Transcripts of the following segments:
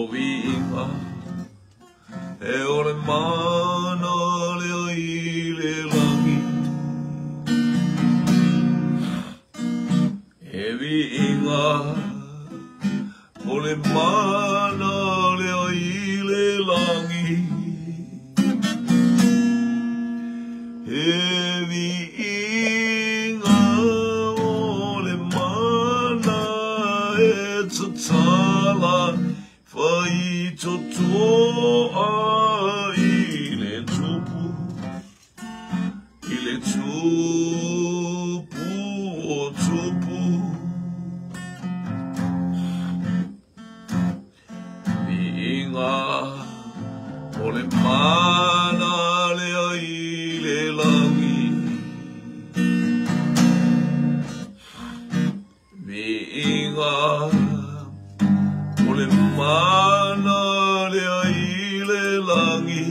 O viiga e o le mana lea i le lagi. E viiga o le mana lea i le lagi. E viiga o le mana e tatala faitotoa i le tupu, i le tupu o tupu. Viiga o le mana lea i le lagi. Viiga o le mana lea i le lagi.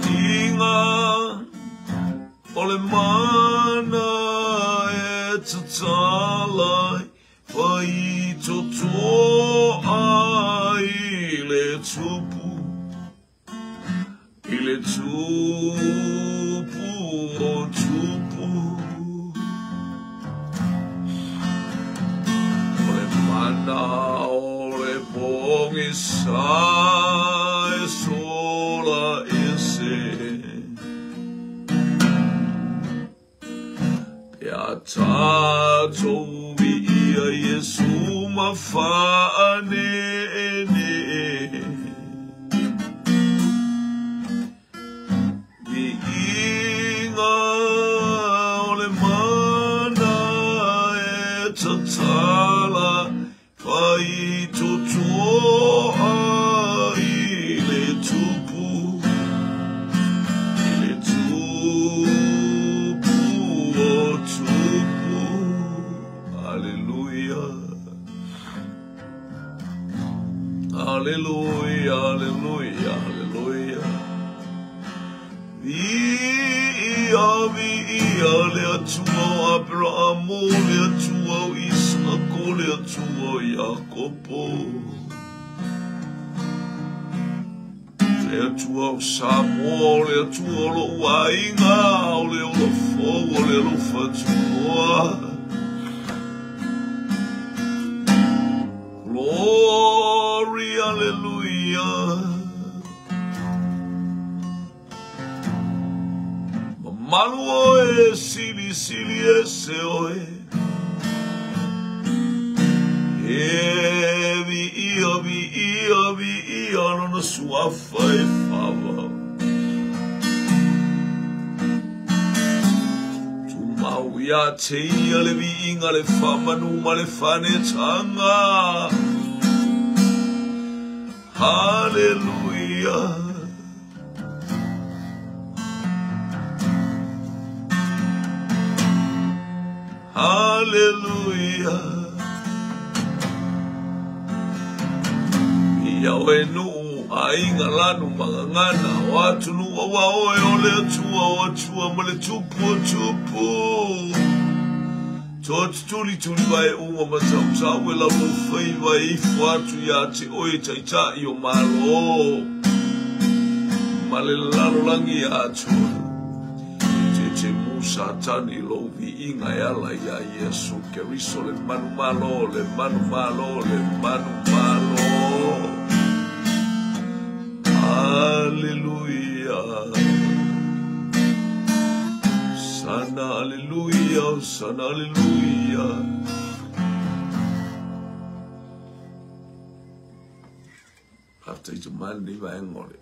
Viiga o le mana e tatala faitotoa i le tupu, i le tupu o tupu. O le mana o le pogisa e sola ese. Pe a tatou viia Iesu ma faaneenee. Viiga o le mana e tatala faitotoa i le tupu, i le tupu o tupu. Alleluia. Alleluia, alleluia, alleluia. Viia, viia le Atua o Aperamo, le Atua o Isako, le Atua o Iakopo. Le Atua o Samoa, le Atua o lou aiga, o le olofou, o le alofa tunoa. Glory, alleluia. Mamalu oe, sili sili ese oe. E viia, viia, viia lona suafa e fava. Tumau ia te ia le viiga le faamanu ma le fanetaga. Hallelujah. Hallelujah. Ia oe nuu aiga lanu magagana o atunuu aua oe o le Atua o Atua ma le tupu o tupu. Toatutuli tuli vai uma ma tautau e lau faiva e ifo atu ia te oe taitai o malo. Ma le lalolagi atoa. Te te musa tani lou viiga e ala ia Iesu Keriso le manumalo, le manumalo, le manumalo. Alleluia. Sana alleluia, sana alleluia. Faafetai tamani nei vaega o le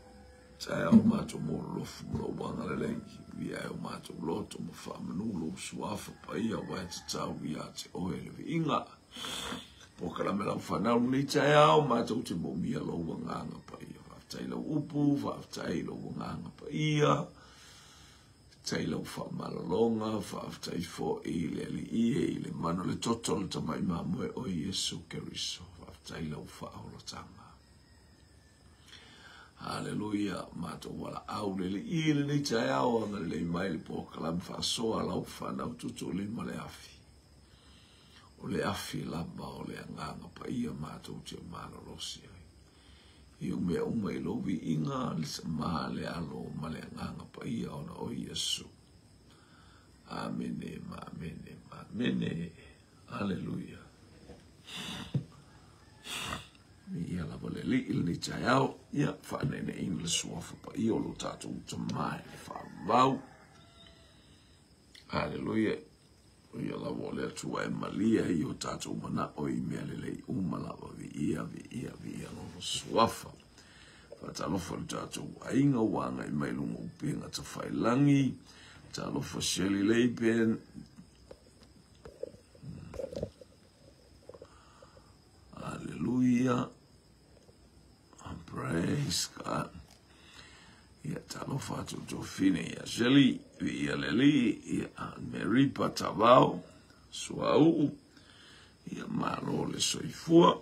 taeao matou mololofu ma lou agalelei. Via e o matou loto ma faamanu lou suafa paia aua e tatau ia te oe le viiga. Polokalame lau fanau lenei taeao matou te moomia lou agaga paia. Faafetai lau upu, faafetai lou agaga paia. Faafetai lau faamalologa, faafetai foi le Alii e i le mana o le toto o le tamai mamoe o Iesu Keriso. Faafetai lau faaolataga. Haleluia, matou valaau le Alii i lenei taeao agalelei mai le polokalame faasoa lau fanau tuutuulima le afi. O le afi lava o le Agaga Paia matou te malolosi ai. I o mea uma i lou viiga, le Tama, le Alo ma le Agaga Paia ona o Iesu. Amene ma amene ma amene. Aleluia. Ia lava le Alii i lenei taeao, ia faaneeneeina le suafa paia o lo tatou Tama e faavavau. Aleluia. O ia lava o le Atua e malie ai o tatou manao i mea lelei uma lava. Viia, viia, viia lona suafa. Faatalofa i le tatou aiga ua agai mai luga o upega tafailagi. Talofa Shirley Leipen. Aleluia. Praise God. Ia talofa atu Tofine ia Shirley, ia le Alii, ia Mary Patavao, Suauu, ia malo le soifua.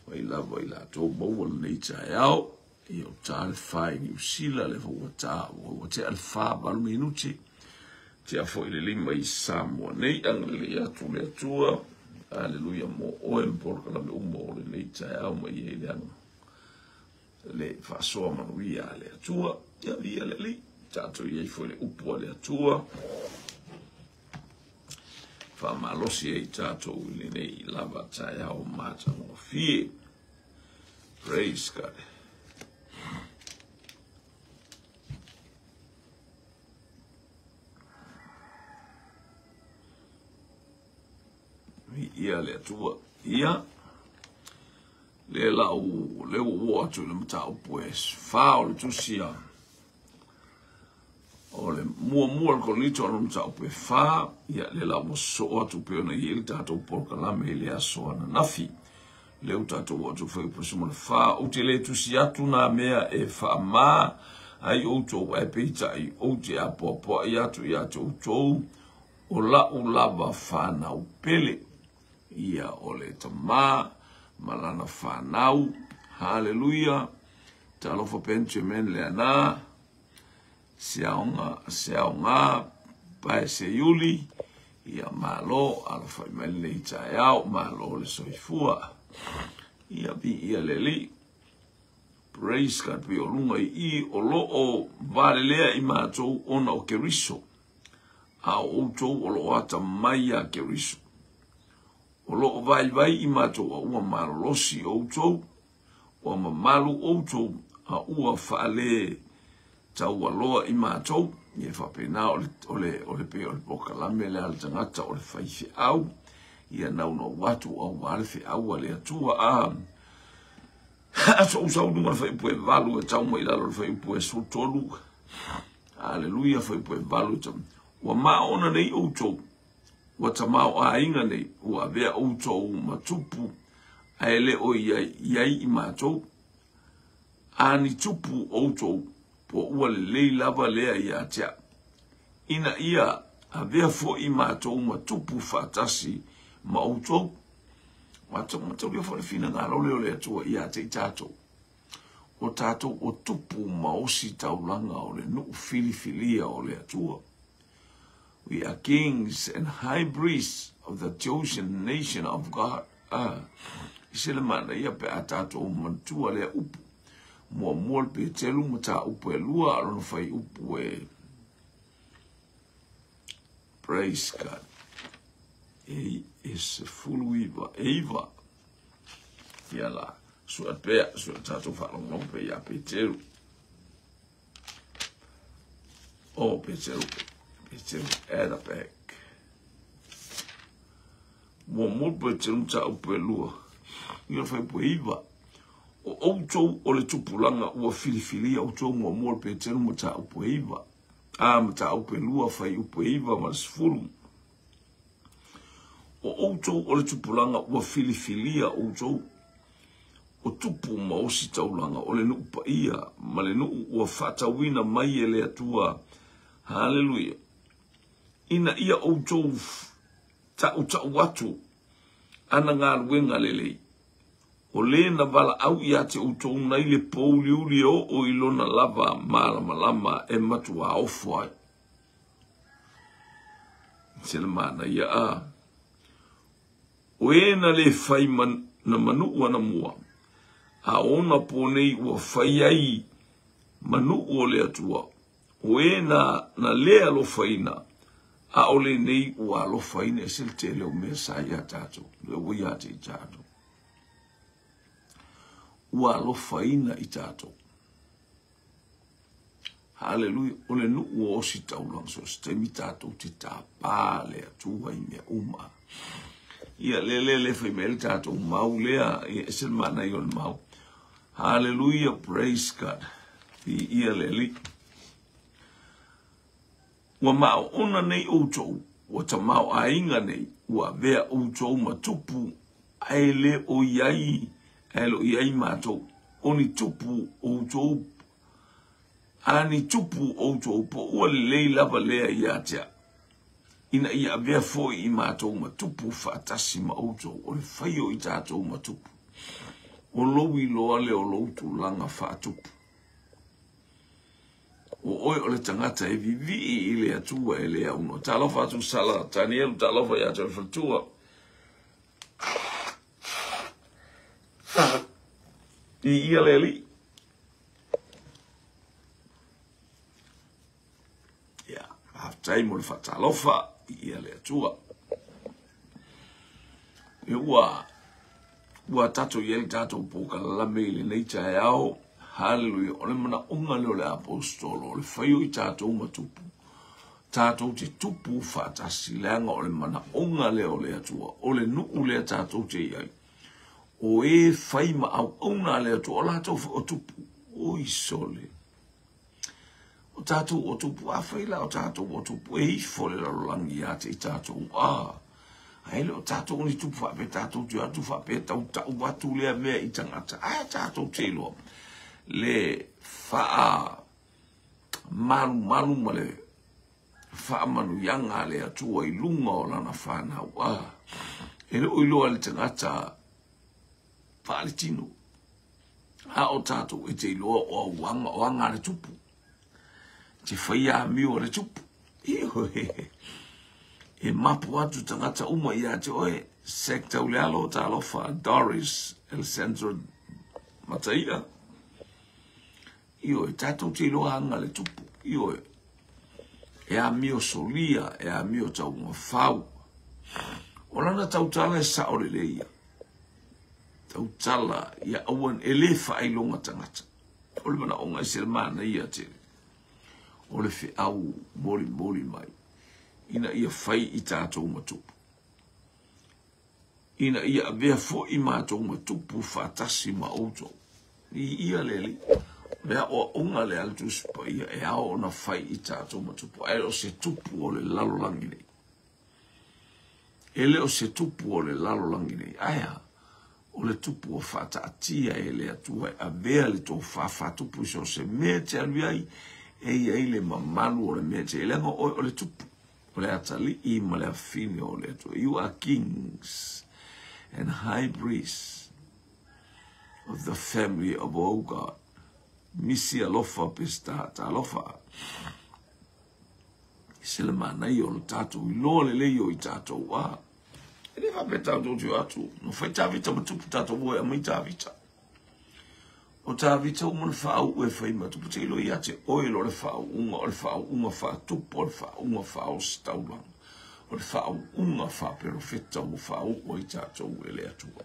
Wai lava i latou maua lenei taeao. Ia o ta le fa i Niu Sila, le ua ta, ua tea le fa 8 minuti. Tea foi le 5 i Samoa nei, agalelei atu le Atua. Aleluia mo oe ma polokalame uma o lenei taeao mai ai le aga. Le faasoa manuia a le Atua. Ia via le Alii. Tatou i ai foi le upu a le Atua. Faamalosi ai tatou i lenei lava taeao matagofie. Praise God. Ia le Atua. Ia. Le lau le ua atu i le mataupu e fa o le tusi a o le muamua o le Korinito o le mataupu e fa, ia le lau ua sosoo atu pei ona i ai le tatou polokalame i le aso ananafi. Le ua tatou atu fai upu le fa, ou te le tusi atu nā mea e faamā ai outou ae peitai ou te apoapoai atu ia te outou o lau lava whanau pele. Ia o le Tama ma lana whanau. Hallelujah. Talofa Benjamin Leana. Seaonga, seaonga, pae se iuli. Ia malo, alofa i mai lenei taeao, malo le soifua. Ia vi ia le Alii. Praise God, pe o lunga i i o loo valelea i matou ona o Keriso. A o outou o loo ata mai ia Keriso. O loo vaivai i matou a ua malolosi outou, ua mamalu outou a ua faale taualoa i matou. Ia faapena o le pe o le polokalame le a le tagata o le faifeau. Ia naunau atu aua le feau a le Atua. A sou sau luga le fuaiupu e 8 e tau mai lalo le fuaiupu e 13. Aleluia, fuaiupu e 8 e tau. Ua maona nei outou, ua tamaoaiga nei, ua avea outou ma tupu, ae le o i ai i matou. A ni tupu outou, po ua lelei lava lea ia te au. Ina ia avea foi matou ma tupu faatasi ma outou. Matou mataulia foi le finagalo lea o le Atua ia te i tatou. O tatou o tupu ma osi taulaga o le nuu filifilia o le Atua. We are kings and high priests of the chosen nation of God. I se le mana ia pe a tatou manatua lea upu. Muamua le Peteru mataupu e 2, a lona fai upu e. Praise God. E 19 e 9. Ia la, sua pea, sua tatou faalogologo pe ia Peteru. O Peteru, Peteru, at the back. Muamua le Peteru mataupu e 2. Ia le fuaiupu e 9. O outou o le tupulaga ua filifilia outou muamua le Peteru mataupu e 9. A mataupu e 2 fuaiupu e 9 ma le 10. O outou o le tupulaga ua filifilia outou. O tupu ma osi taulaga o le nuu paia ma le nuu ua faatauina mai e le Atua. Haleluia. Ina ia outou tautau atu ana galuega lelei. O le na valaau ia te outou nai le pouliuli e oo i lona lava malamalama e matua ofo ai. Se le mana ia a. O e na le fai na ma nuu anamua, a o onapo nei ua fai ai ma nuu o le Atua. O e na na le alofaina, a o lenei ua alofaina. E se le tele o mea sa ia tatou, le ua ia te i tatou. Ua alofaina i tatou. Haleluia. O le nuu o Ositaulaga, so se taimi tatou te tāpā le Atua i mea uma. Ia, le le le fai mai le tatou mau lea, ia ese le manaia o le mau. Haleluia, praise God. Viia le Alii. Ua maoona nei outou, ua tamaoaiga nei, ua avea outou ma tupu, ae le o i ai, ae le o i ai matou. O ni tupu outou, a ni tupu outou, po ua lelei lava lea ia te au, ina ia avea foi i matou ma tupu faatasi ma outou. O le fai o i tatou ma tupu, o lou iloa lea o lou tulaga faatupu. O oe o le tagata e vivii i le Atua e le aunoa. Talofa atu Sala, Tanielu, talofa ia te oe faletua. I ia le Alii. Ia, faafetai mo le faatalofa i ia le Atua. E ua ua tatou i ai le tatou polokalame i lenei taeao. Haleluia. O le manaoga lea o le apostolo, o le fai o i tatou ma tupu. Tatou te tupu faatasi, leaga o le manaoga lea o le Atua, o le nuu lea tatou te i ai. O e fai ma auauna a le Atua, o latou foi o tupu. Oi sole. O tatou o tupu, afai la o tatou o tupu, e ifo le lalolagi ia te i tatou, a, ae le o tatou ni tupu faapea tatou te o atu faapea tautau atu lea mea i tagata, ae tatou te iloa le faa malumalu ma le faamanuiaga a le Atua i luga o lana fanau, a, e le o iloa e le tagata faaletino. A o tatou e te iloa o auaga, o aga a le tupu. Te whai amio a le tupu. Ioe. E mapu atu tagata uma ia te oe. Sek Taulealo, talofa, Doris, Alessandro Mataia. Ioe, tatou te iloa aga le tupu. Ioe. E amio solia, e amio taugafau. O lana tautala e sao lelei ia. Tautala ia aua e le faailoga tagata. O le manaoga e se le manaia tele o le feau molimoli mai ina ia fai i tatou ma tupu. Ina ia avea foi matou ma tupu faatasi ma outou. I ia le Alii. O le aoaoga lea a le Tusi Paia e ao ona fai i tatou ma tupu, ae o se tupu o le lalolagi nei. E le o se tupu o le lalolagi nei. Ae a? O le tupu ua faataatia e le Atua e avea le tofa faatupu i so o se mea e te alu i ai, e i ai le mamalu o le mea e te i ai. Leaga o oe o le tupu, o le atalii ma le afine o le Atua. You are kings and high priests of the family of our God. Misi alofa Peseta, talofa. Se le manaia o le tatou iloa lelei o i tatou a. E le faapea tatou te o atu, no fai Tavita ma tupu tatou o e aumai Tavita. O Tavita uma le faau'u e fai ma tupu, te iloa ia te oe lo le faau'uga, o le faau'uga faatupu, o le faau'uga faaositaulaga, o le faau'uga faaperofeta ua faau'u ai tatou e le Atua.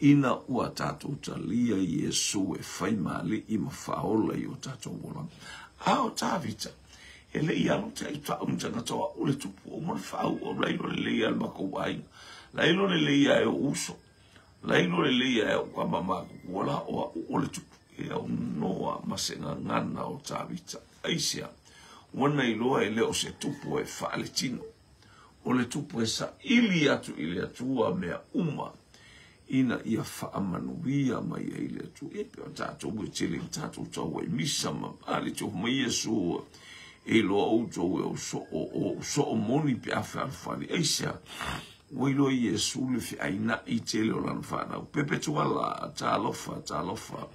Ina ua tatou talia Iesu e fai ma Alii ma faaola i o tatou olaga. A o Tavita, E le i alu te aitau ni tagata o au le tupu o mo le faau o lailo le lei a le makou aiga. Lailo le lei a e o uso. Lailo le lei a e o kama makuku o la o au o le tupu. E au noa ma se gagana o Tavita. Aisea, ua na iloa e le o se tupu e faaletino. O le tupu e saili atu i le Atua mea uma ina ia faamanuia mai ai le Atua. E pei o tatou e tele i tatou tau ai misa ma ale te mai Iesu e iloa outou e o soo o soo moni pe a fealofani. Aisea, ua iloa Iesu le feaina'i tele o lana fanau. Pepe tuala, talofa, talofa.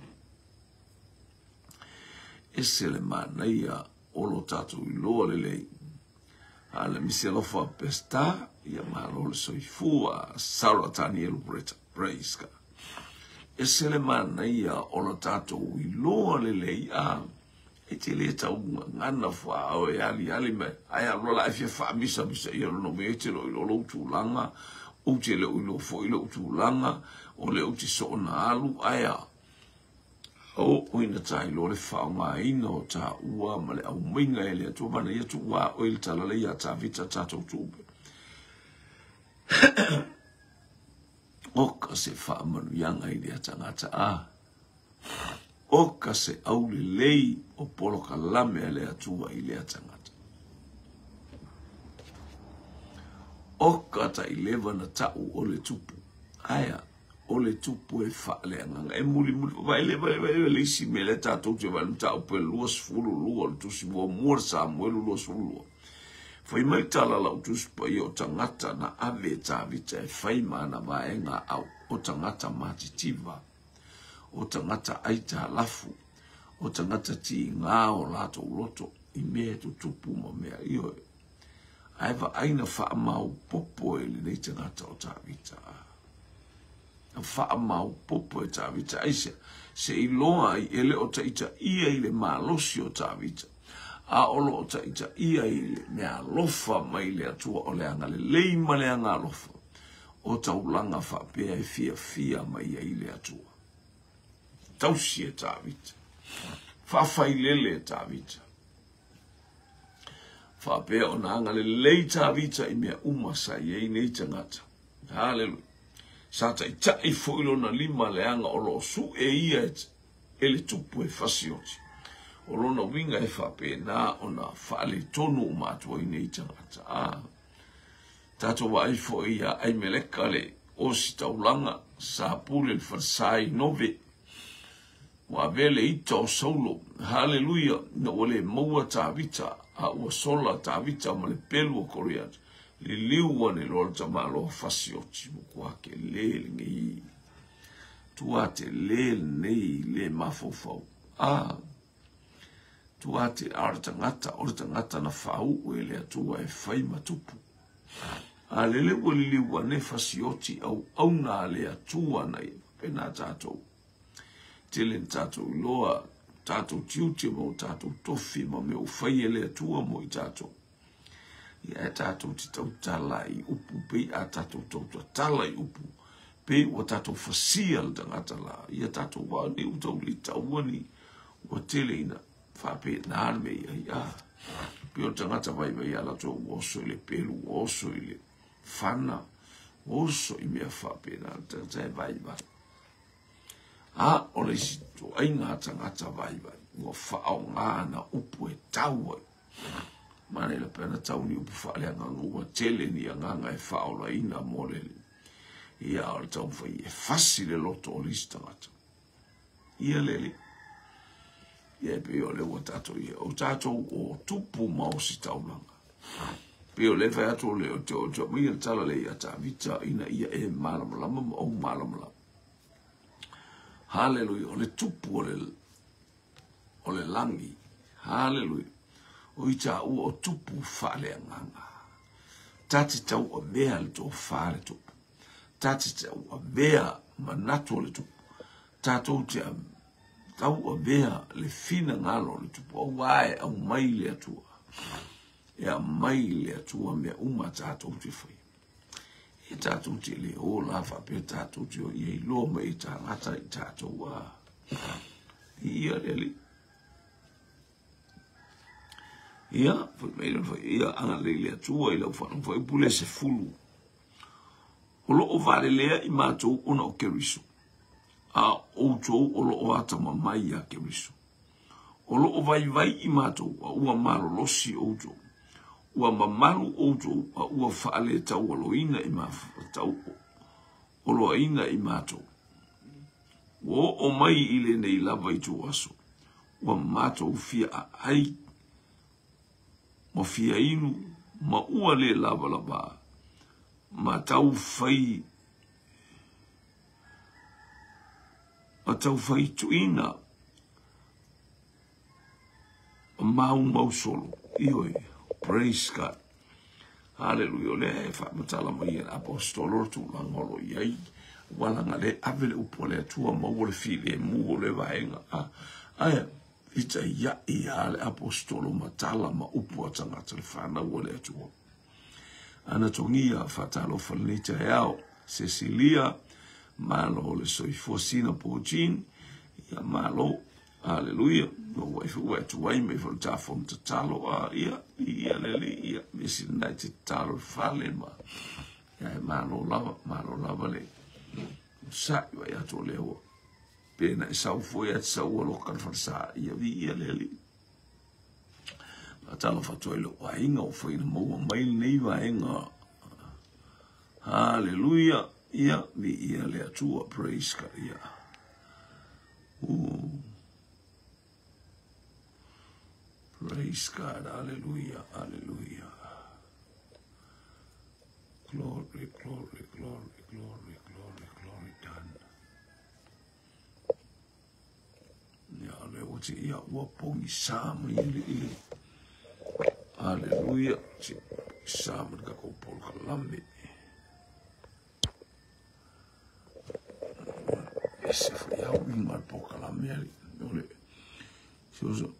Ese le manaia o lo tatou iloa lelei. A le misi alofa Peseta, ia malo le soifua. Sarah Tanielu Bretta, praise God. Ese le manaia o la tatou iloa lelei a e te le tau gagana fua e ali ali mai ai alu la e fia faamisamisa ia lona uiga e te le o iloa lou tulaga ou te le o iloa foi lou tulaga o lea ou te soona alu ae a Oo ina tailoa le faaaogaina o taua ma le aumaiga e le Atua manaia tuua oe le tala lea ia Tavita tatou tupe. Oka se faamanuiaga i lea tagata a. Oka se aulelei o polokalame a le Atua i lea tagata. Oka taileva na tau o le tupu. Aea. O le tupu e faaleagaga e mulimuli vaai vaai vaai le isi mea lea tatou te vaai mataupu e 22 o le tusi muamua le Samuelu 22. Fai mai tala lau tusi paia o tagata na ave e Tavita e fai ma ana vaega au o tagata matitiva, o tagata aitalafu, o tagata tiga o latou loto i mea e tutupu ma mea ioe. Ae vaai na faamaopopo e lenei tagata o Tavita. Na faamaopopo e Tavita. Aisea? Se iloa ai e le o taitaia i le malosi o Tavita, a o lo o taitaia i le meaalofa mai le Atua o le agalelei ma le agaalofa o taulaga faapea e fiafia mai ai le Atua. Tausi e Tavita. Faafailele e Tavita. Faapea ona agalelei Tavita i mea uma sa i ai nei tagata. Haleluia. Sa taitai foi lona lima leaga o lo o sue ia e le tupu e fasioti. O lona uiga e faapena ona faaletonu uma atu ai nei tagata. A tatou vaai foi ia Aimeleka le ositaulaga sa pule le falesa i Nove. Ua avea le ita o Saulo, haleluia, ina ua le maua Tavita, a ua sola Tavita ma le pelu o Koriata, liliu ane loa le tamaloa fasioti, ua tua tele lenei, tua tele lenei le mafaufau. A, tua te, a o le tagata, o le tagata na faauu e le Atua e fai ma tupu. A lele ua liliu ane fasioti auauna a le Atua na ia, faapena tatou. Tele na tatou iloa, tatou tiute ma o tatou tofi ma mea ua fai e le Atua mo i tatou. Ia e tatou te tautala i upu pei a tatou tautatala i upu pei ua tatou fasia le tagata la. Ia tatou wā ni u tau li taua ni ua tele ina faapena le mea i ai. A, pei o le tagata vaivai a latou ua oso i le pelu, ua oso i le fana, ua oso i mea faapena le tagata e vaivai. A o le isi ituaiga tagata vaivai ua faaaoga ana upu e tau ai. Manaia pe ana tau ni upu faaleagaga ua tele ni agaga e faaolaina mo le ia o le taumafai e fasi le loto o le isi tagata. Ia le alii. Ia e pei o lea ua tatou ia, o tatou o tupu ma ositaulaga. Pei o lea fai atu o le o te o te o le tala le ia Tavita ina ia e malamalama ma ou malamalama. Haleluia, o le tupu o le, o le lagi. Haleluia. O i tāua o tupu faaleagaga. Ta te tauavea le tofa a le tupu. Ta te tauavea manatu o le tupu. Tatou te tauavea le finagalo o le tupu. Aua e aumai le Atua. E aumai le Atua mea uma tatou te faia. E tatou te le o la faapea tatou te o ia iloa mai e tagata i tatou a. Ia le Alii. Ia, fai mai le fai, ia agalelei le Atua i lau faalogo fuaiupu lea 10. O lo o valelea i matou ona o Keriso, a outou o lo o atamamai iā Keriso. O lo o vaivai i matou, a ua malolosi outou. Ua mamalu outou, a ua faaletaualoina i tauoloaina i matou. Ua oo mai i lenei lava ituaso, ua matou fia aai ma fia inu, ma ua le lavalava, ma tau fai ma tau fai tuuina maumau solo. Ioe, praise God. Haleluia, o lea e faamatala mai e le aposetolo le tulaga o lo o i ai, ua laga le ave le upu a le Atua maua le filemu o le vaega. A, ae fitaiai a le aposetolo ma tala ma upu a tagata le fanau a le Atua. Ana togia faatalofa lenei taeao, Cecilia, malo le soifua sina po Jean, ia malo, haleluia, no wai fu wai tu wai mai fo ta fo tatalo a ia, ia le li, ia, me si nai te tatalo fale ma, ia e malo lava le, sa i wai ato le ua, pena e sau fo ia te sau alo ka sa, ia vi ia le li. Faatalofa atu ai lou aiga ua faina maua mai lenei vaega. Haleluia. Ia, viia le Atua. Praise God. Ia. Praise God. Hallelujah. Hallelujah. Glory, glory, glory, glory, glory, glory. Done. Ia, le ua te ia ua pongi sa mai le ile. Hallelujah. Te sa mai ka kou polokalame. E se fo ia ui ma le polokalame ali. O le se oso.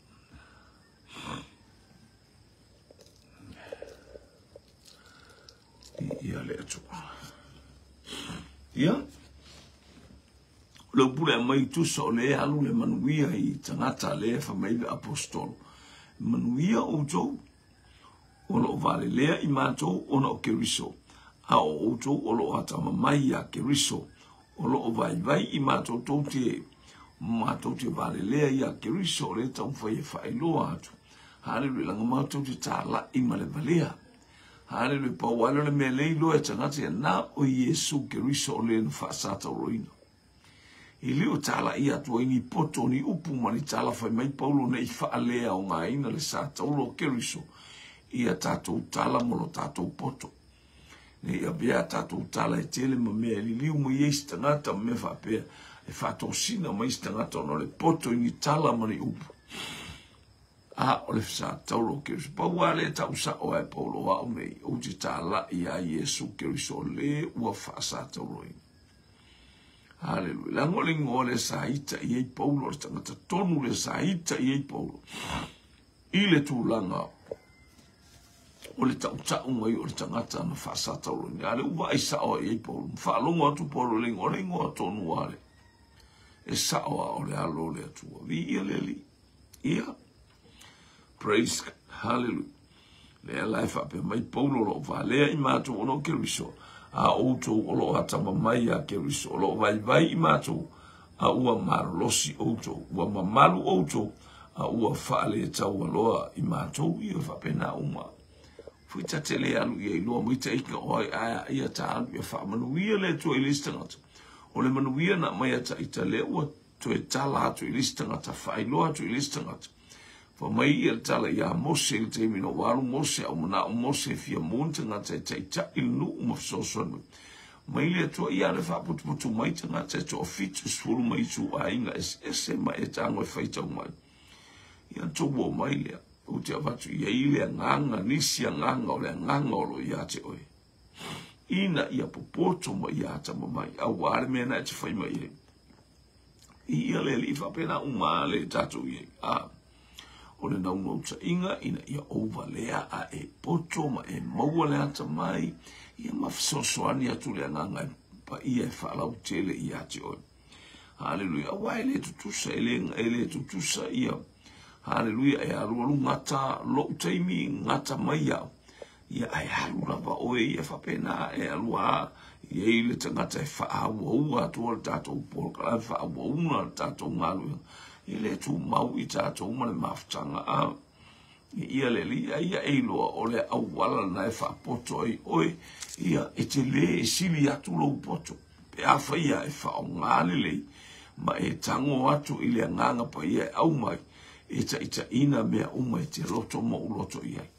Ia le Atua. Ia. Le upu lea mai tusa o le alu le manuia i tagata le fa mai le apostolo. Manuia outou o lo o valelea i matou ona o Keriso, a o outou o lo o atamamai ia Keriso, o lo o vaivai i matou tou te matou te valelea ia Keriso, o le taumafai e faailoa atu. Haleluia, laga matou te tāla'i ma le valea. Haleluia, pau ale o le mea le iloa e tagata ia na o Iesu Keriso o le na faasatauroina. I le o tala ia atu ai ni poto ni upu ma ni tala fai mai Paulo nei whaalea o ngā ina le sa taulo Keriso ia tātou tala mo lo tātou poto. Nei ia bea tātou tala e tele ma mea e liliu mai ei si tangata ma mea whaapea e whaatosina mai si tangata ona le poto i ni tala ma ni upu. A o le sa taulo Keriso. Pau a le tau sa o e Paulo a o nei o te tala ia Iesu Keriso le ua whaasa taulo ina. Haleluia. Laga o le igoa le sa ita i ai Paulo, le tagata tonu le sa ita i ai Paulo. I le tulaga o le tautau mai o le tagata na faasatauloina. A le ua vaai sao ai ai Paulo. Ma faalogo atu Paulo le igoa, le igoa tonu a le. E sao a o le alo o le Atua. Viia le Alii. Ia. Praise God. Hallelujah. Lea la e faapea mai Paulo o lo o valea i matou ona o Keriso, a outou o lo o atamamai ia Keriso, o lo o vaivai i matou, a ua malolosi outou, ua mamalu outou, a ua faaletaualoa i matou, ia faapena uma. Fui ta te le alu ia iloa mai ta ika o ai ae ia ta alu ia faamanuia le Atua i le isi tagata. O le manuia na mai a ta ita lea ua toe tala atu i le isi tagata, faailoa atu i le isi tagata. Fa mai ia le tala ia Mose i le taimi na ua alu Mose au manao Mose e fia maua ni tagata e taitai le nuu ma fesoasoani mai. Mai le Atua ia le faaputuputu mai tagata e toafitusefulu mai ituaiga eseese ma e tago e faitau mai. Ia na tou o mai lea, ou te avatu i ai le agaga, nisi agaga o le agaga o lo o ia te oe. Ina ia popoto ma ia atamamai, auā le mea na e te fai mai ai. I ia le Alii faapena uma le tatou i ai. A, o le naunautaiga ina ia ou valea a e poto ma e maua le atamai, ia ma fesoasoani atu le agaga e paia e faalautele ia te oe. Haleluia. Aua e le tutusa, e le, e le tutusa ia. Haleluia. E alualu gata lou taimi, gata mai au. Ia ae alu lava oe ia faapena e alu a i ai le tagata e faaauaua atua le tatou polokalame, faaauauna le tatou galuega. E le tumau i tatou ma le mafutaga a ia le Alii, a ia e iloa o le auala lena e faapoto ai oe, ia e te le e sili atu lou poto. Pe afai ia e faaaoga lelei ma e tago atu i le agaga paia e aumai e taitaiina mea uma e te loto ma ou loto i ai.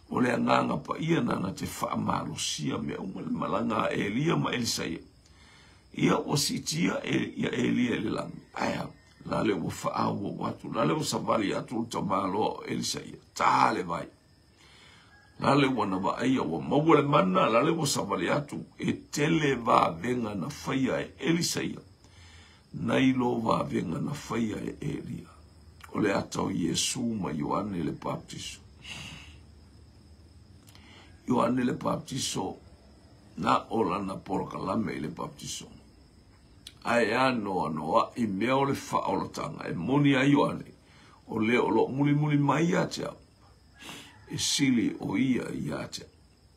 O le agaga paia nana te faamalosia mea uma le malaga a Elia ma Elisaia. Ia ua siitia e ia Elia i le lagi. Ae a, la le ua faaauau atu, la le ua savali atu le tamaloa o Elisaia. Tā le vai. Lale ua na vaaia ua maua le mana, lale ua savali atu, e tele vavega na faia e Elisaia, nai lo vavega na faia e Elia. O le ata o Iesu ma Ioane le Baptiso. Ioane le Baptiso na o lana polokalame i le baptiso. Ae anoanoai mea o le faaolataga e moni a Ioane, o le o loo mulimuli mai ia te au, e sili o ia ia te au.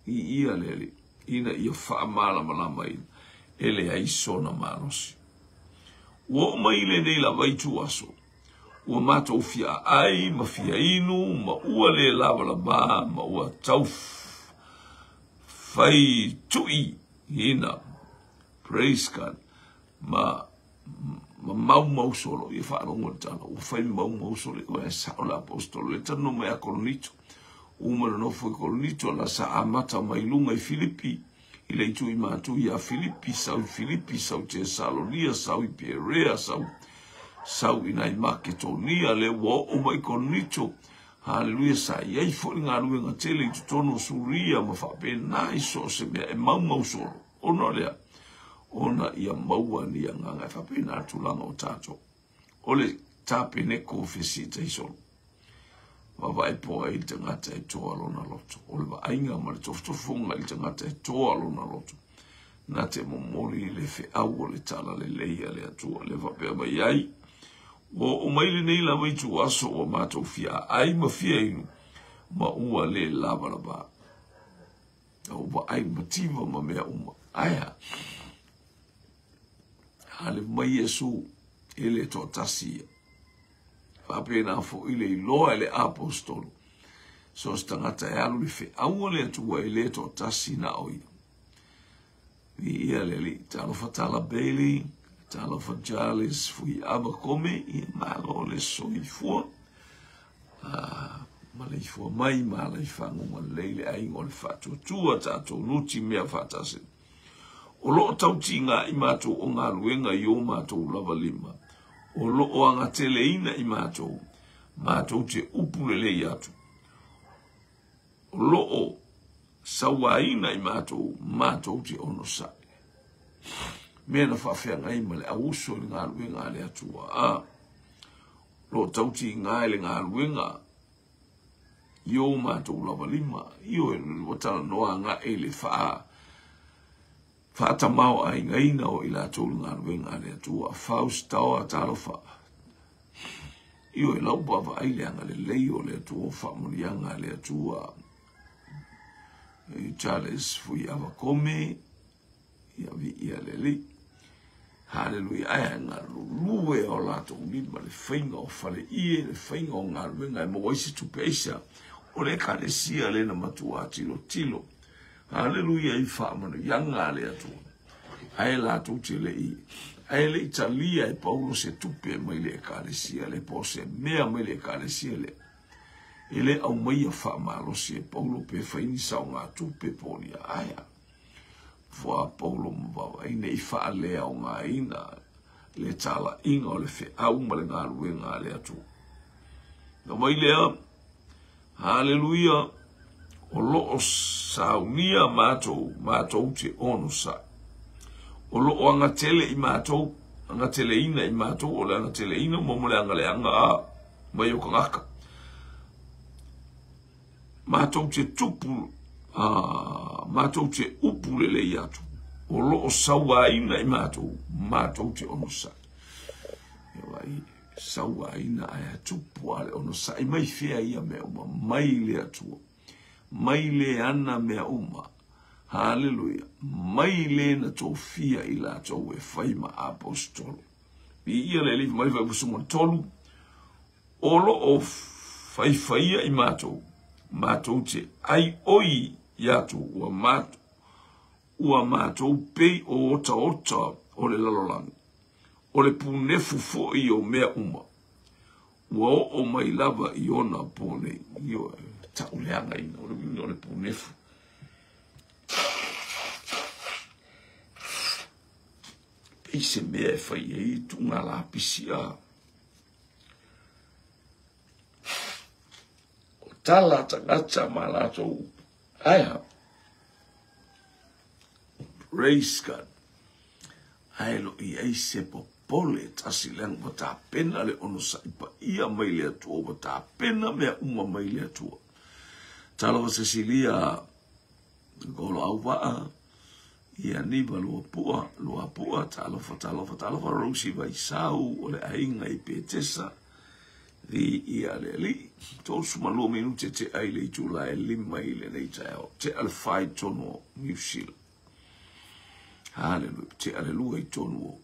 I ia le Alii, ina ia faamalamalamaina e leai sona malosi. Ua oo mai i lenei lava ituaso, ua matou fia aai ma fia inu, ma ua le lavalava ma ua tau fai tui ina. Praise God. Ma ma maumau solo ia faalogo i le tala ua fai maumau solo ia e sao le apostolo le talanoa mai a Korinito uma le nofo i Korinito la sa amata mai luga i Filipi i le itu i matou ia Filipi sau i Filipi sau i Tesalonia sau i Perea sau sau i nai Maketonia le ua oo mai i Korinito. Haleluia sa i ai foi le galuega tele i totonu o Suria ma faapena i so o se mea e maumau solo ona o lea ona ia maua ni agaga e faapena le tulaga o tatou. O le tapeneko fesiitai solo. Vaavaai po ai le tagata e toa lona loto. O le vaaiga ma le tofotofoga i le tagata e toa lona loto. Na te momoli i le feau o le tala lelei a le Atua. Le faapea mai ai, ua oo mai lenei lava ituaso ua matou fia aai ma fia inu, ma ua le lavalava. Na ou vaai mativa ma mea uma. Ae a? Ale mai Iesu e le toatasi ia. Faapena foi le iloa e le apostolo. So se tagata e alu i le feau a le Atua e le toatasi na o ia. Viia le Alii. Talofa Tala Bailey, talofa Charles Fuiava Kome, ia malo le soifua. Ma le ifua mai ma ala i faguga lelei le aiga o le faatuatua tatou nuti mea faatasi. O loo tautiga i matou o galuega i o matou lava lima. O loo agateleina i matou, matou te upu lelei atu. O loo sauaina i matou, matou te onosai. Mea na faafeagai ma le auuso i le galuega a le Atua. A loo tautiga i le galuega i o matou lava lima, ioe, ua talanoa agai i le faa faatamaoaigaina o i latou i le galuega a le Atua. Faust Taoa, talofa. Ioe, lau vaavaai le agalelei o le Atua, o faamanuiaga a le Atua. Charles Fuiava Kome, ia viia le Alii. Haleluia. Ae galulue o latou lima le faiga o faleie, le faiga o galuega e maua ai se tupe aisa o le Ekalesia le na matua tilotilo. Haleluia i faamanuiaga a le Atua. Ae latou te le i, ae le i talia e Paulo se tupe mai le Ekalesia le po o se mea mai le Ekalesia lea. E le aumaia faamalosi e Paulo pe fai ni saogatupe po o ni aea. Fua Paulo ma vaavaai ne i faaleaogaina le talaiga o le feau ma le galuega a le Atua. Na mai lea, haleluia, o loo saunia matou, matou te onosai. O loo agatele i matou, agateleina i matou, o le agateleina mo mo le agaleaga a mai o tagata. Matou te tupu, matou te upu lelei atu, o loo sauaina i matou, matou te onosai. Ia vaai, sauaina ae tupu a le onosai mai fea ia mea uma, mai le Atua, mai le ana mea uma. Haleluia, mai le na tofia i latou e fai ma apostolo. Viia le Alii mai fai fusu ma tolu, O lo o faifaia i matou, matou te ai oi i atu ua ua matou pei o otaota o le lalolagi, o le punefu foi o mea uma, ua oo mai lava i ona po nei. Ioe, tauleagaina, o le uiga o le punefu. Pei se mea e fai ai tuuga lapisi a. O tala tagata ma latou Ae a? Praise God. Ae lo i ai se popole e tasi leaga ua tapena le onosai paia mai le Atua, ua tapena mea uma mai le Atua. Talofa Cecilia Golo Auvaa, ia Niva Luapua, Luapua, talofa, talofa, talofa Rosie Vaisau, o le aiga i Petesa, vi ia le alii. 32 minute te ai le itula e 5 i lenei taeao. Te a le 4 i tonu o New Zealand. Hallelujah. Te a le 2 i tonu o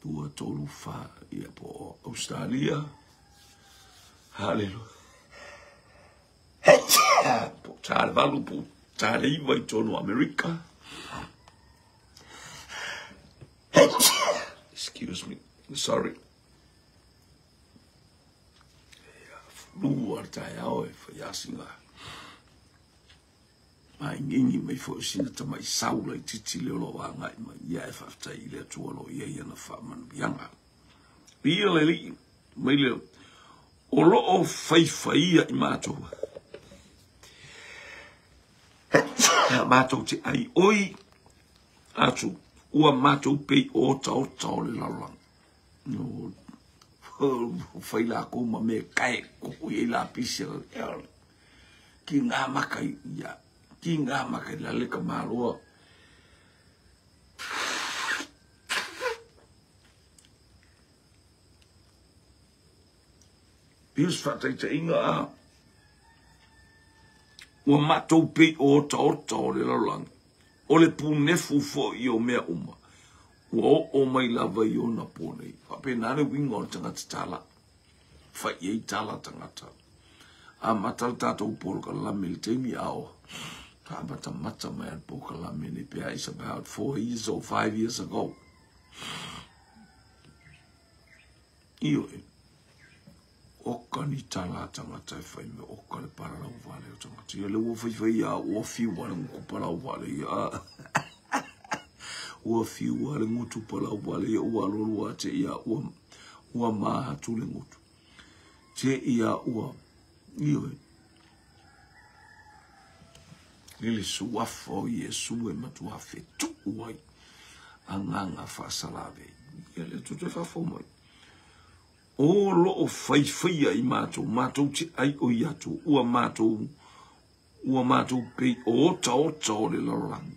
2, 3, 4, ia po o Australia. Hallelujah. Po tā le 8, po tā le 9 i tonu o Amerika. Excuse me. Sorry. Lua le taeao e whaiasinga. Mai ngingi mai fo sina tamai saula i titi le olo wā ngai mai. Ia e whaftai i le atua lo ia ia na wha manu ianga. Ia le li, mai le, o lo o whaiwhaia i mātou. Mātou te ai oi atu, ua mātou pei o ota ota o le lalolagi. No, whai la kou ma me kai kuku i la pisi ki ngā maka ia, ki ngā maka i la leka maloa. Pius whataita inga a ua mātou pei o ota ota o le lalolagi. O le pūnefu fo i o mea uma. Ua o o mai lava i ona pō nei. Whapena le winga o le tangata tala. Whai ei tala tangata. A mata le tātou polokalame le taimi ao. Ka mata mata mai al polokalame nei pea is about 4 years or 5 years ago. Io e. Oka ni tala tangata e whai me oka le paralau wale o tangata. Ia le ua whai whai a ua whiu a le nguku palau wale ia. Ua whiu a le ngutu palau wale ia ua lolu a te ia ua maha tu le ngutu. Te ia ua. Io e. Lele suafa o Iesu e matua whetu ai. Anganga whasalave. Ia le tute whafo mai. O lo o whaiwhaia i mātou, mātou te ai o i atu, ua mātou pei o ota ota o le lalolagi.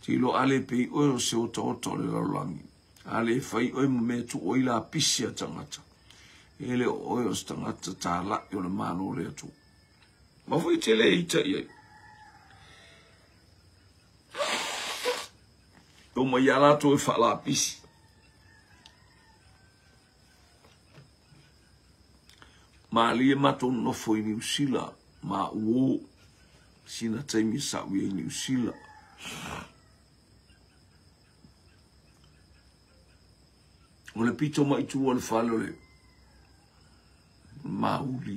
Te ilo ale pei oe o se ota ota o le lalolagi. Ale e whai oe mo mea tu o ila pisi a tangata. Ele o oe o se tangata tā lai o le māno le atu. Mawhai te le ita i ai. O mai a lātou e whalapisi. Ma li e mātou nofo i New Zealand, ma uo sina taimi sa ui i New Zealand. O le pito mai tu o le whale o le mauli.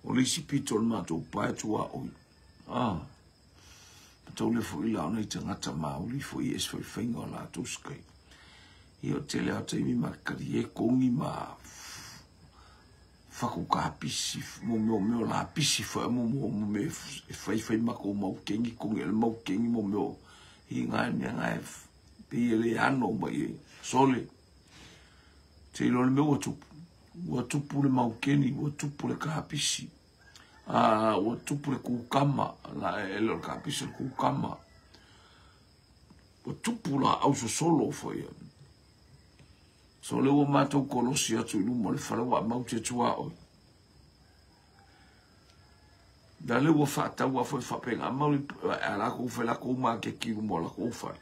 O le isi pito o le mātou pae tua oi. Ah, patau le fo i lau nei tangata mauli fo i es fo i whainga o lātou skai. Ia o tele au taimi ma kari e kongi ma whaku ka pisi, mo meo meo la pisi wha mo mo mo me e whai whai mako mau kengi kongi ele mau kengi mo meo i ngai mea ngai pe i ele ano mai e sole. Te ilo le mea ua tupu. Ua tupu le mau keni, ua tupu le kapisi. Ua tupu le kukama, la ele o le kapisi le kukama. Ua tupu la au sosolo fo ia. So le ua mātou kolosi atu i luma le whare wa mau te tua oi. Da le ua whaatau a fo e whapenga mauli a la kou whai la kou mā ke ki luma o la kou whare.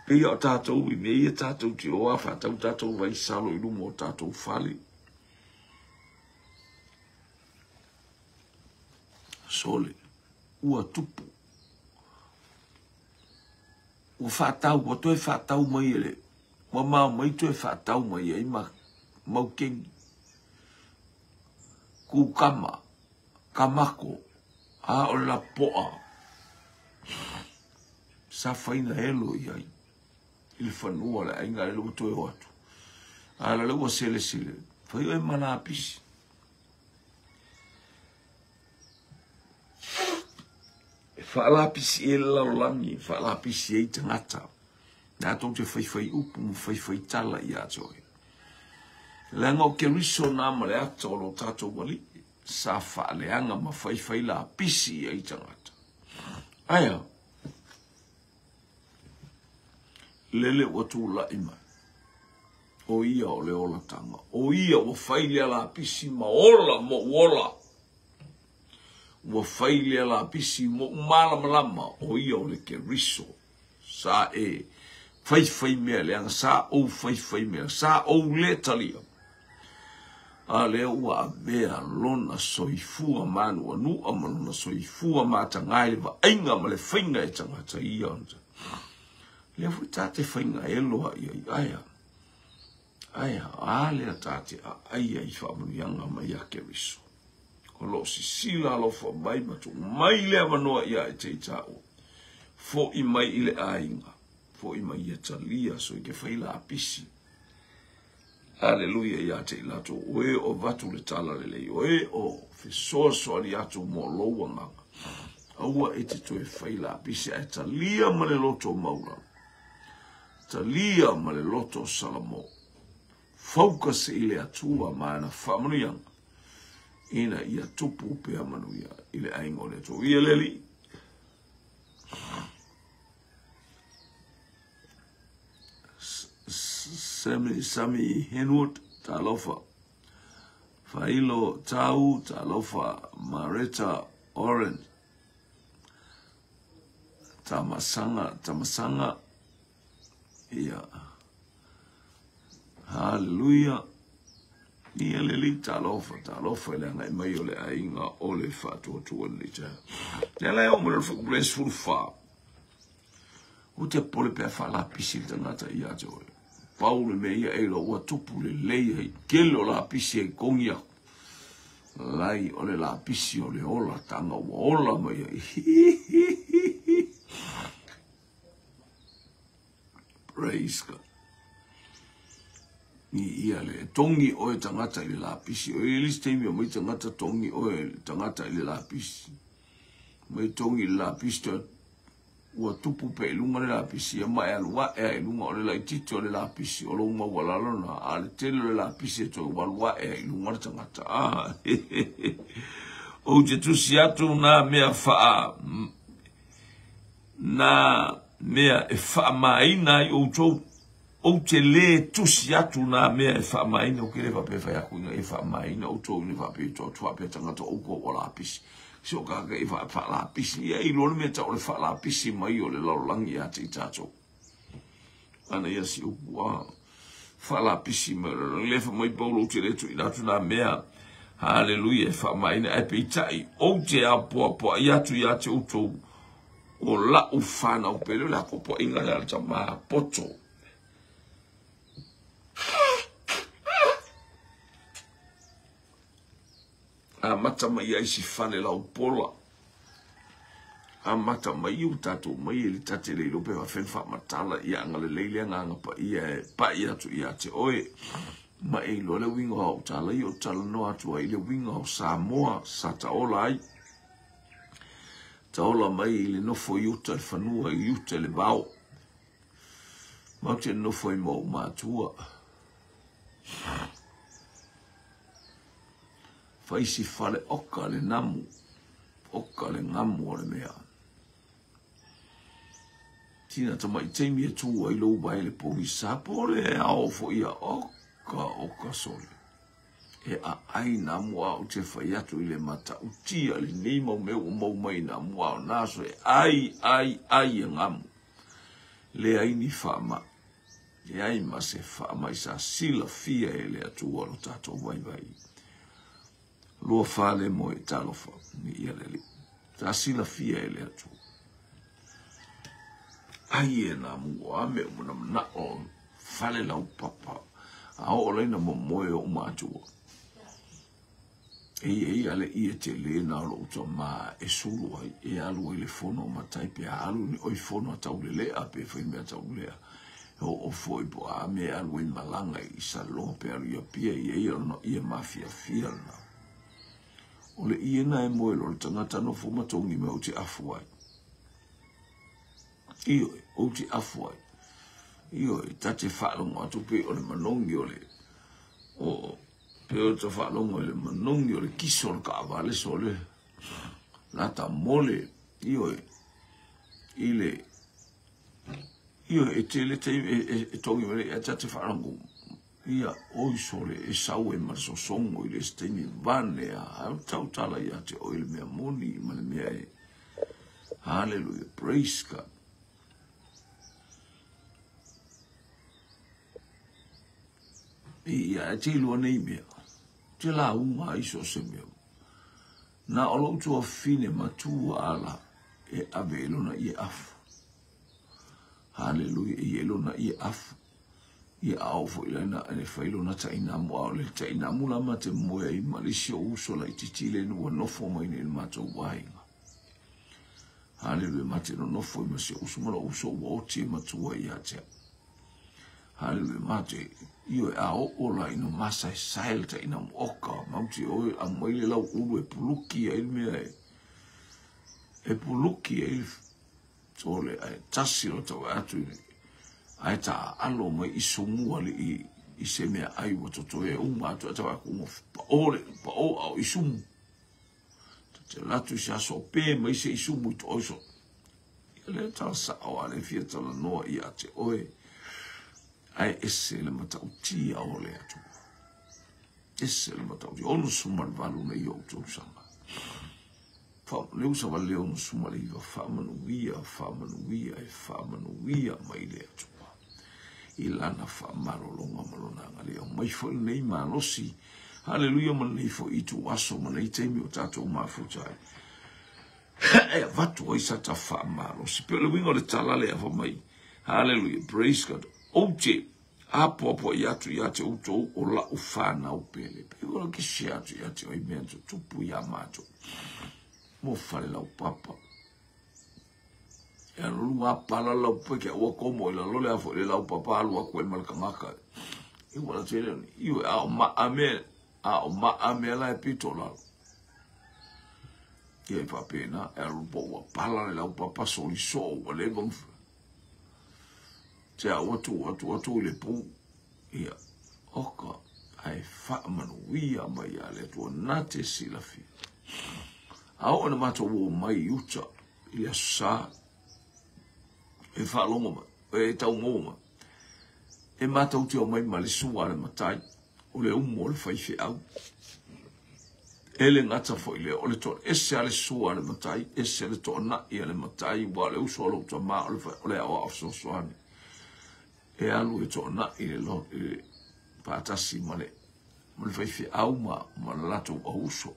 Pei o tātou i me ia tātou te oa whaatau tātou vai salo i luma o tātou whale. Sole, ua tupu. Ua whaatau, ua toe whaatau mai ele. Ua mau mai toe whaatau mai ai ma mau kengi. Kukama, kamako, a o la poa. Sa whaina helo i ai. I le whanua le ainga le ua toe o atu. A la le ua sele sele. Fai oe ma lapisi. E faalapisi i ai le lalolagi, e faalapisi ai tagata. Na tou te faifai upu ma faifai tala ia te oe. Leaga o Keriso na ma le ata o lo tatou Alii, sa faaleaga ma faifai lapisi i ai tagata. Aia, lele ua tulai mai. O ia o le olataga. O ia ua fai lea lapisi ma ola moʻu ola. Ua fai lea lapisi moʻu malamalama. O ia o le Keriso. Sa e faifai mea leaga, sa ou faifai mea, sa ou le talia. A lea ua avea lona soifua manuanua ma lona soifua mataga i le vaaiga ma le faiga e tagata ia. Lea foi ta te faiga e loa ia i aia. Aia, a lea ta te aai ai faamanuiaga mai ia Keriso. O loo sisila alofa mai ma tuu mai le avanoa ia e te i tāua. Fo'i mai i le aiga, fo'i mai ia talia so i ke fai lapisi. Aleluia ia te i latou, o e o avatu le tala lelei, o e o fesoasoani atu mo lou agaga. Aua e te toe fai lapisi ae talia ma le loto maulalo. Talia ma le loto Salamo. Focus i le Atua ma ana faamanuiaga, ina ia tupu pea manuia i le aiga o le Atua. Ia le Alii. Sammy, Sammy Henwood, talofa. Failo Tau, talofa. Mareta Orange, Tamasanga, Tamasanga, ia. Hallelujah. Ia le li talofa, talofa i le agai mai o le aiga o le faatuatua lenei taeao. Lea la e oo mai le fuaiupu le 14. Ua te popole pe a faalapisi le tagata ia te oe. Pau le mea ia e iloa ua tupu lelei ai tele o lapisi ai kogi aku. Lai o le lapisi o le ola tanga ua ola mai ai. Praise God. Ni ia le tongi oe tagata i le lapisi. O i le isi taimi o mai tagata tongi oe tagata i le lapisi. Mai tongi i le lapisi toe ua tupu pea i luga le lapisi ia ma e alu ae ai i luga o le laitiiti o le lapisi o lou maualalo na, a le tele o le lapisi e toe walu ae ai i luga le tagata. Ah, ou te tusi atu nā mea faa, nā mea e faamaina ai outou. Ou te lē tusi atu nā mea e faamaina, ou ke le faapea e fai aku ina ia faamaina outou ina faapea i to atu faapea tagata oukou ua lapisi. Si o kaka i faalapisi, ia i loa le mea tau o le faalapisi mai o le lalolagi ia te i tātou. Ana ia si upu a faalapisi mai o le lalolagi. Le fa mai Paulo ou te le tuuina atu nā mea, haleluia, e faamaina, ae peitai, ou te apoapoai atu ia te outou o la'u fanau pele, o le apoapoaiga lea a le tama poto. Amata mai ai si fale laupola. Amata mai u tatou mai e le tate le iloa pe faafeai ona faamatala ia agalelei le Agaga Paia e pai atu ia te oe. Ma e iloa le uiga o au tala ia o talanoa atu ai i le uiga o Samoa sa taola ai. Taola mai i le nofo i uta i le fanua i uta i le vao. Matou te nofo ai ma ou matua. Fai si fale oka le namu, oka le ngamu o le mea. Tina tamai taimi e tū ai lou wae le pogisa po le ao foi ia oka oka sole. E aai nā mua o te whai atu i le matautia lenei mau mea ua mau mai nā mua o nā aso e ai, ai, ai e ngamu. Leai ni faamai. Leai ma se faamai sa silafia e le Atua lo tatou vaivai. Lua fale moe talofa ni ia le Alii. Sa silafia e le Atua. Ai e nā mua a me o manamanao fale laupapa a oo laina momoe o matua. Eia ia le ie tele na o lou tama e sulu ai, e alu ai le fono a matai pe a alu ni oi fono a taulelea pe fai mea taulelea. E oo foi po o a mea e alu ai malaga i Saloga pe alu i Apia e i ai lona ie mafiafia lena. O le ie na e moe loa le tagata nofo ma togi mai ou te afu ai. Ioe, ou te afu ai. Ioe, ta te faalogo atu pei o le manogi o le o pei o te faalogo i le manogi o le kiso o le kaavale sole lata mole ioe i le ioe e tele taimi e togi mai ai ta te faalogo ia oi sole e sau ai ma le sosogo i le isi taimi vane a ai o tautala ia te oe le mea moni ma le mea e hallelujah praise God. Ia e te iloa nei mea te lauga ai so o se mea na o lou tuafafine matua ala e ave i lona ie afu. Haleluia, e i ai lona ie afu. Ia a oo foi la ina e fai lona tainamu, a o le tainamu la ma te moe ai ma le isi o uso laitiiti le ua nofo mai nei i le matou aiga. Haleluia, ma te nonofo ai ma si uso ma lou uso ua oti e matua ia te au. Haleluia, ma te ioe a oo la ina masaesae le tainamu oka, mau te oe aumai le lau ulu e puluki ai le mea e e puluki ai le Sole ae tasi o tau atu i ae ta alo mai i sumu ali i se mea ai ua totoe uma atu ae tau aku ua pao le pao ao i sumu. Ta te latu i se aso pe mai se i sumu i to oiso. Ia le tala sao a le fia tala noa i a te oe. Ae ese le matautia o le Atua. Ese le matautia. 68 nei ou tausaga. Leu savali le 69, faamanuia, faamanuia, e faamanuia mai le Atua i lana faamalologa ma lona agalelei. Aumai foi lenei malosi, haleluia, ma lenei foi ituaso ma lenei taimi o tatou mafuta ai. E avatu ai sa ta faamalosi. Pe o le uiga o le tala lea fai mai, haleluia, praise God, ou te apoapoai atu ia te outou o lau fanau pele. Pe o le kisi atu ia te oi mea tutupu ia matou. Mo fale lau papa. E alu lunga pala lau peke ua komo i lalo le afo i le lau papa alu aku e ma le kangaka. I wala tele ni. Iwe a o maa me, a o maa me la e pito lalo. Ia i whapena, e alu po ua pala le lau papa soli so ua le vang. Te a ua tu atu atu i le pu. Ia, oka, ai whaamanuia mai a le Atua na te silafia. A oo ina matou o mai i uta i le Aso Sa, e faalogo mai, e taumaua mai, e matou te omai ma le sua a le matai, o le umu o le faifeau. E le gata foi lea, o le toaese a le sua a le matai, ese le toanai a le matai, ua o le uso a lou tama o le, o le aoao fesoasoani. E alu e toanai le, le faatasi ma le, ma le faifeau ma, ma le latou auuso.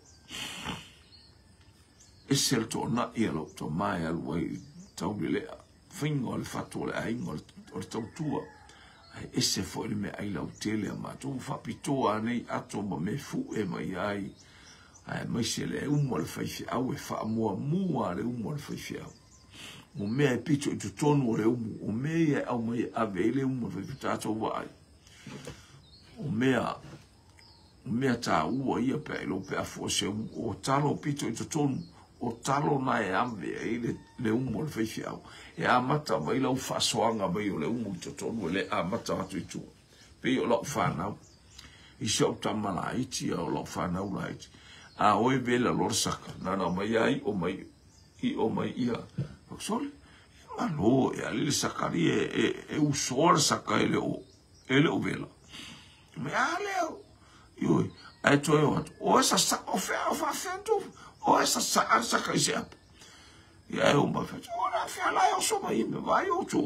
Ese le toanai a lou tama e alu ai i Taulelea, faiga o le fatu o le aiga o le tautua. Ae ese foi le meaai lautele a matou ua faapitoa anei ato ma mea fue mai ai, aemaise le umu a le faifeau e faamuamua le umu a le faifeau. O mea e pito i totonu o le umu, o mea ia e aumai e ave ai le umu a le faifeau, tatou vaai. O mea O mea taua ia pe a iloa pe a fua se umu, o talo pito i totonu, o talo na e ave ai le, le umu o le faifeau. E amata mai lau faasoaga mai o le umu i totonu e le amata atu i tua. Pei o lau fanau, i si au tama laiti, a o lau fanau laiti. A oe vela loa le saka, nana mai ai o mai, i o mai ia, sole, e malo e ali le saka li e, e, e usoa le saka e le o, e le o vela. Me a lea, ioi, ae toe o atu, o e sa o fea o faafea tu, o e sa sa saka i se apo. Ia e o mai whatu, o na fea lai o soma i me vai o tu,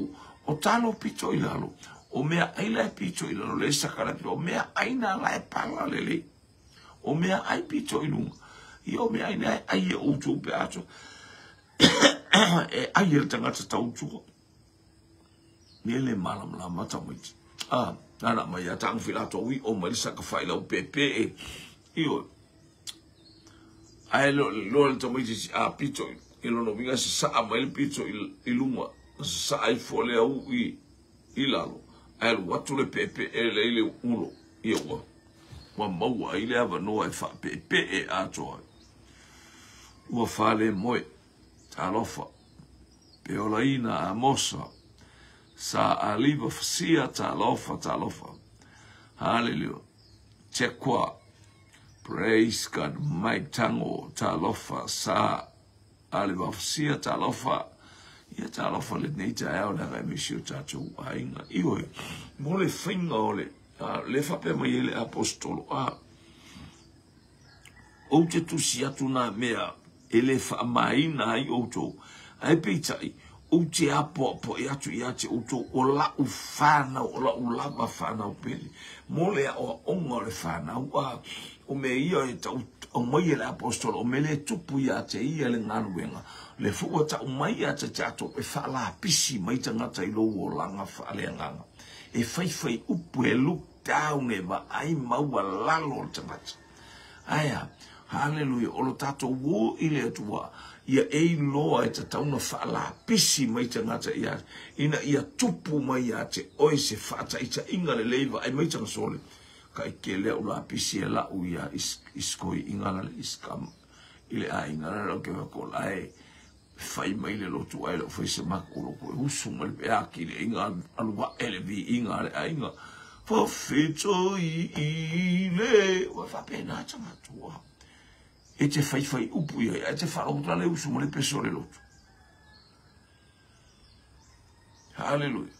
o talo pito i lalo, o mea ai lai pito i lalo, le saka lai pito, o mea ai nā lai pala lele, o mea ai pito i lunga, ia o mea ai nā ai e o tu pe atu, e ai e le tangata tautua. Me le malamalama tamaiti. Ah, nana mai a tangu fila to wi o mai le saka fai lau pepe e. Io. Ai lo lo le tamaiti si a pito i lono winga se sa mai le pito i lunga. Sa ai fo le au i i lalo, ae alu atu le peepee lea i le ulo, ia ua, ua maua ai le avanoa e faapeepee atoa ai. Ua falemoe, talofa, Peolaina Amosa, Sa Aliva Fasia, talofa, talofa. Hallelujah. Tekwa, praise God, Mike Tango, talofa, Sa Aliva Fasia, talofa. Ia talofa lenei taeao le agai mai si o tatou aiga. Ioe, mo le faiga o le, le faapea mai ai le aposetolo, a, ou te tusi atu nā mea e le faamaina ai outou, ae peitai, ou te apoapoai atu ia te outou o la'u fanau, o la'u lava fanau pele, mo le aoaoga o le fanau, a o mea ia e tau aumai e le aposetolo, o mea le tupu ia te ia le galuega, le foi ua tau mai ia te tatou e faalapisi mai tagata i lou olaga faaleagaga, e faifai upu e look down e vaai maualalo le tagata. Ae a? Haleluia, o lo tatou o i le Atua, ia e iloa e tatau ona faalapisi mai tagata ia, ina ia tupu mai ia te oe se faataitaiga lelei vaai mai tagasole. Ka ike lea u lapisi e lau ia iskoi ingala le iskam i le aiga la lau ke ko lae fai mai le lotu ai lou fai se maku loko e usu mai le peaki le inga alu ae le viiga a le aiga fafetoi i le ua faapena tagatua e te faifai upu ia e te faalogo le usu ma le pese o le lotu. Haleluia.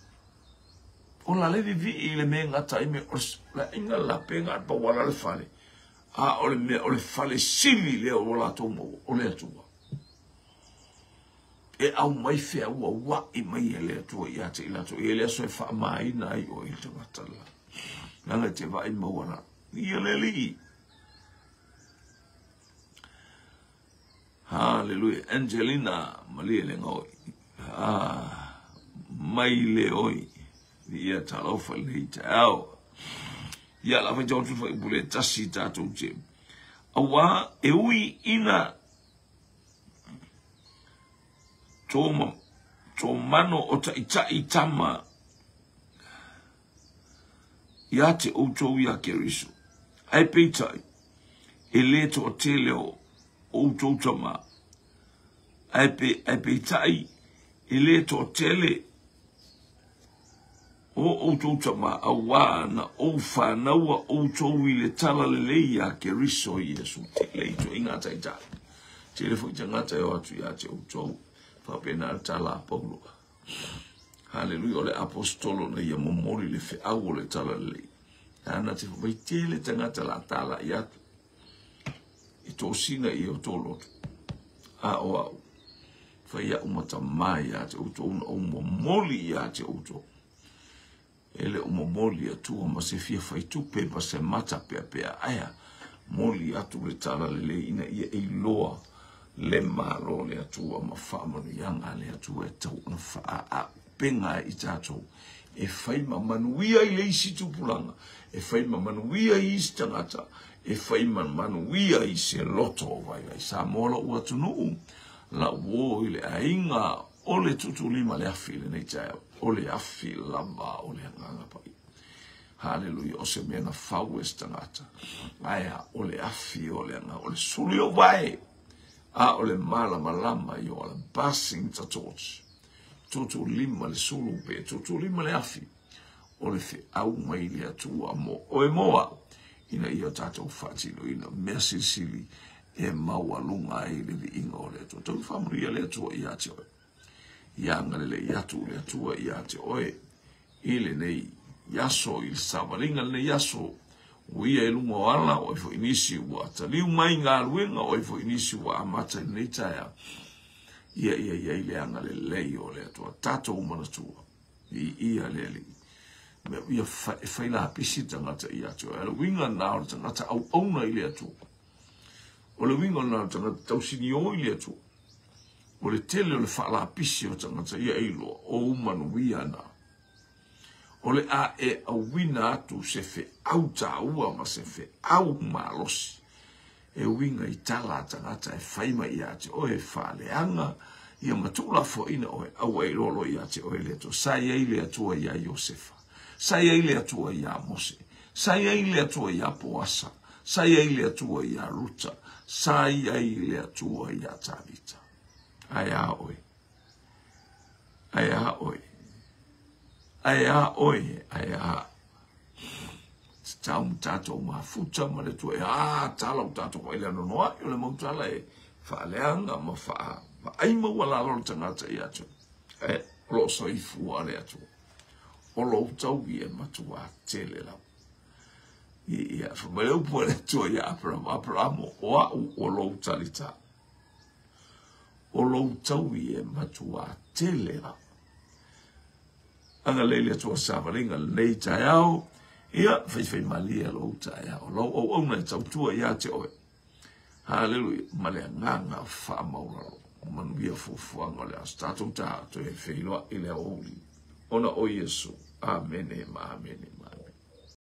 O la le vivii i le mea gata ai me o le aiga lape ga pa wala le fale. A o le mea o le fale sili lea o latou maua o le Atua. E au mai fea ua wa'i mai e le Atua ia te i latou. E le aso e faamaina ai o i le tagata la. Leaga e te vaai maua la. Ia le alii. Haleluia. Angelina malie le ngoi. Ah, mai le oi. Ia talofa le taeao. Ia la fai tau fai upu le tasi tatou te. Auā e ui ina tō mano o taʻitaʻi tama ia te outou ia Keriso. Ae peitai, e le toatele o outou tama. Ae peitai, e le toatele o outou tama auā na ou whānaua outou i le tala lelei ia Keriso Iesu. Tele i to inga taitai. Tele foi tagata e o atu ia te outou. Faapena le tala a Paulo. Haleluia, o le apostolo na ia momoli le feau o le tala lelei. Ana te whai tele tagata la tala i atu. E tōsina i o tō loto. A o au. Whai au mata mai ia te outou na o momoli ia te outou. E le o momoli atua ma se fia whaitupe ma se mata pea pea aia. Moli atu le tala lelei ina ia e iloa le malo le Atua ma faamanuiaga le Atua e tau ona faaauupega i tatou. E fai ma manuia i le isi tupulaga, e fai ma manuia i isi tagata, e fai ma manuia i se loto o vaivai. Samoa lou atunuu, lau o i le aiga o le tutulima le afi lenei taeao, o le afi lava o le agaga paia. Haleluia, o se mea na fau e se tagata. Ae a o le afi o le agaga, o le suli o vae, a o le malamalama i o ala passing the torch. Tutulima le sulu pe, tutulima le afi. O le feau mai le Atua mo oe moa, ina ia tatou faatinoina mea silisili e maualuga ai le viiga o le Atua. Tau faamanuia le Atua ia te oe. Ia agalelei atu le Atua ia te oe i lenei aso, i le savaliga lenei aso. Ua ia e luga o ala, o ai foi nisi ua taliu mai galuega, o ai foi nisi ua amata i lenei taeao. Ia ia ia i le agalelei o le Atua. Tatou manatua, i ia le alii. Mea ia e fai lapisi tagata ia te oe. O le uiga na o le tagata auauna i le Atua. O le uiga na o le tagata tausinio i le Atua. O le tele o le faalapisi o tagata ia e iloa, o umanuia na. O le a e auina atu se feau tāua ma se feau malosi. E uiga i tala a tagata e fai mai ia te oe faaleaga, Ia ma tuulafoaina oe, aua e iloa loa ia te oe le Atua. Sa i ai le Atua iā Iosefa. Sa i ai le Atua iā Mose. Sa i ai le Atua iā Poasa. Sa i ai le Atua iā Ruta. Sa i ai le Atua iā Tavita. Ae a oe? Ae a oe? Ae a oe? Ae a tatau ma tatou mafuta ma le Atua. E a tala o tatou mai le anoanoai o le mau tala e faaleaga ma faai maualalo le tagata ia te oe. E, o lo o soifua le Atua. O lou taui e matuā tele lava. Ia, fai mai le upu a le Atua ia Aperamo, Aperamo, o au o lou talitā. O lou taui e matuā tele lava. Agalelei le Atua savaliga lenei taeao, ia faifaimalie lou taeao, lau auauna e tautua ia te oe. Haleluia, ma le agaga faamaualalo, manuia fuafuaga o le aso. Tatou ta toe feiloai i le aoauli, ona o Iesu. Amene ma amene.